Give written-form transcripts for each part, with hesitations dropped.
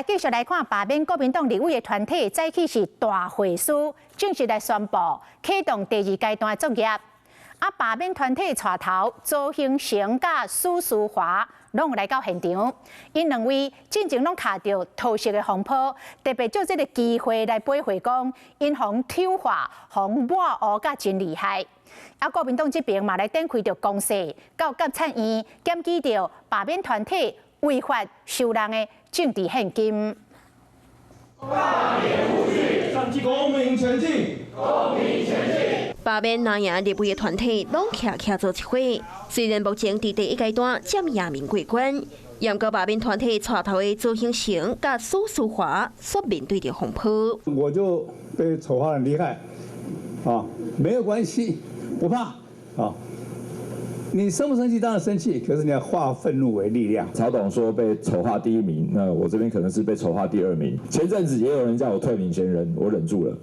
繼續來看罷免國民黨立委的團體，早起是大會師正式來宣布啟動第二階段的作業。啊，罷免團體帶頭周興成佮許淑華攏來到現場，𪜶兩位進前攏卡著桃色的風波，特別藉這個機會來背會講，𪜶予醜化、予抹烏甲真厲害。啊，國民黨這邊嘛來展開著攻勢，到監察院檢舉著罷免團體違法收人的政治獻金。公民前進，公民前進。罷免藍營立委的團體攏徛徛做一伙，雖然目前佇第一階段佔贏面過關，毋過罷免團體帶頭的周興成佮許淑華煞面對著風波。我就被醜化很厲害，啊，沒有關係，不怕，啊。你生不生氣？當然生氣，可是你要化憤怒為力量。曹董說被醜化第一名，那我這邊可能是被醜化第二名。前陣子也有人叫我退領銜人，我忍住了。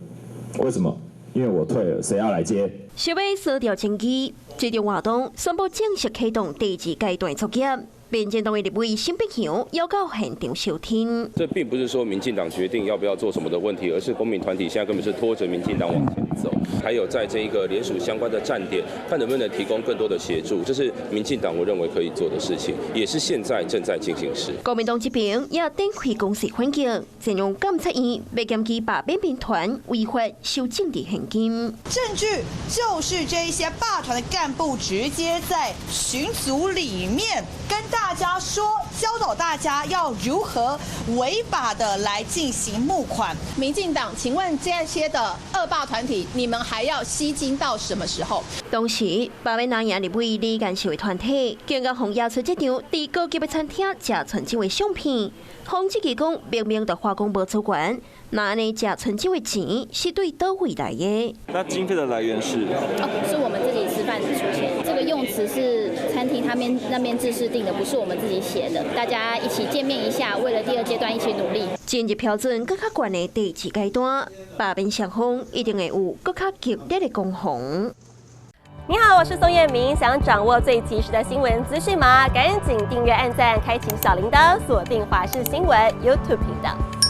為什麼？因為我退了，誰要來接？想欲掃掉爭議，這場活動宣布正式啟動第二階段作業。民進黨的立委沈伯洋要到現場收聽。這並不是說民進黨決定要不要做什麼的問題，而是公民團體現在根本是拖着民進黨往前走。還有在這一個聯署相關的站點，看能不能提供更多的協助，這是民進黨我認為可以做的事情，也是現在正在進行時。國民黨這邊也展開攻勢反擊，前往監察院欲檢舉罷免民團違法收政治獻金。證據就是這些罷團的幹部直接在群組裡面跟大家說，教導大家要如何違法的來進行募款。民進黨，請問這些的惡霸團體，你們還要吸金到什麼時候？同時，罷免藍營立委李干秀的團體，竟然予押出這張佇高級的餐廳食春酒的相片，予質疑講明明就華宮無資源，那按呢食春酒的錢是對佗位來的？那經費的來源是？哦，是我們自己吃飯出錢。這個用詞是餐廳他們那邊制式定的，不是我們自己寫的。大家一起見面一下，為了第二階段一起努力。進入標準閣較懸的第二階段，罷免雙方一定會有閣較激烈的攻防。你好，我是宋燕明，想掌握最及時的新聞資訊嗎？趕緊訂閱、按讚、開啟小鈴鐺，鎖定華視新聞 YouTube 頻道。